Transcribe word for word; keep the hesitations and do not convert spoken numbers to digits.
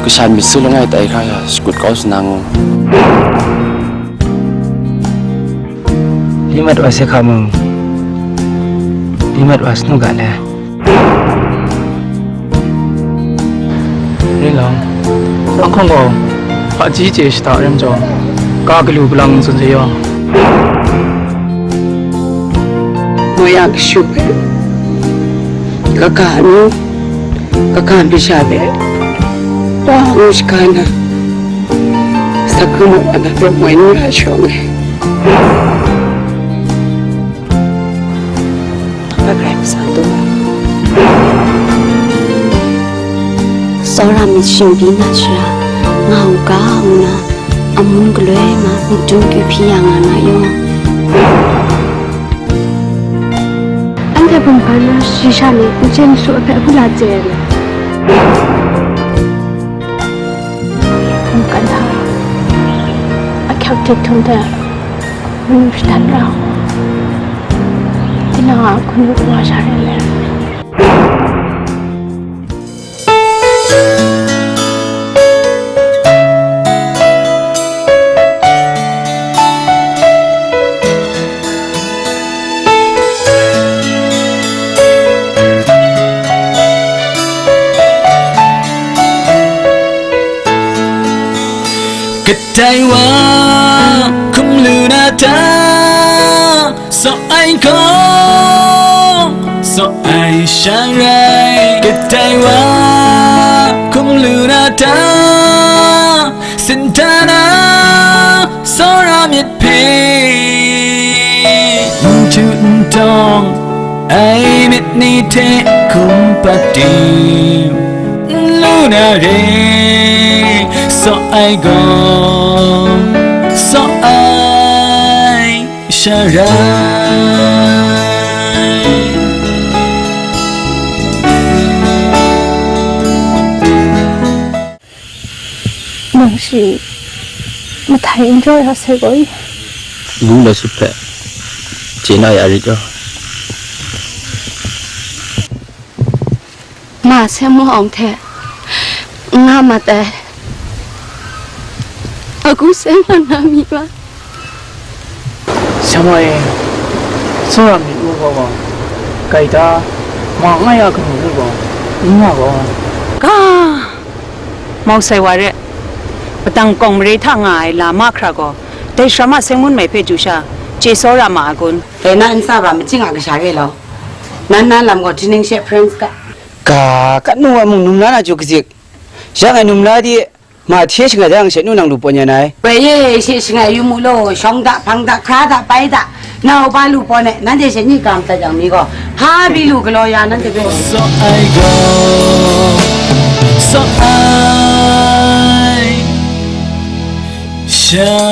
Kasha myit su langai tai hkra sha shakut kau sa na ngu. Li mat wa se hka mung, li mat wa sanu ga le. Ring lang, lang hkawng gaw, hpaji chye shada rem jaw, ga galu galang tsun se yaw. Ngoi a kashu hpe, kaga nu, kaga masha hpe, wa ngu shaga na, sagu muk ana rawt moi n ra shawng ai. Aba grai pasa tu ai. Tsawra myit shingbi na shara, nga u ga ngu na, amun galoi ma myit dum kyu hpyi ya nga na yawng. Anhte bungkan na shayi sha ni n chye n su ai hpe abu la chye ai na. Bungkan hta ahkyak hte htum hte manu shadan ra u. Tinang a hkun yu wa sha rai let. Kadai wa hkum lu na ta? Saw ai gaw, saw ai sha rai, kadai wa hkum lu na ta? Sintana tsawra myit hpe, n ju n dawng ai myit ni hte kumpat tim n lu na re. Saw ai gaw, saw ai sha rai. Nang shi mahtai n jaw ya sai gaw i? Ngu na sut hpe chye na ya rit gaw. Ma Seng Mawng Awng hte nga mat ai. Agu seng nga na mi wa. Seng Mawng e, tsawra myit mu gaw gaw, gaita ma nga ya kanu mu gaw, n nga gaw. Ga, Mawng Sai Wa re, padang kawng mare hta nga ai la mahkra gaw, dai sara ma seng mun mai hpe chyu sha, chye tsawra ma a kun? Dai na nsa ba, machying a kasha re law. Nan na lam gaw, hti ning she friends ga. Ga, kanu wa mung num la na chyu kazik. Yang e num la di, ma hte shangai jang she nu nang lu pawn yan ai. Woi ye, she shangai yu mu law, shawng da, hpang da, hkra da, pai da, nau ba lu pawn e, nanhte she ni kam tat yang mi gaw, ha bi lu galaw ya, nanhte hpe. Saw ai gaw, saw ai sha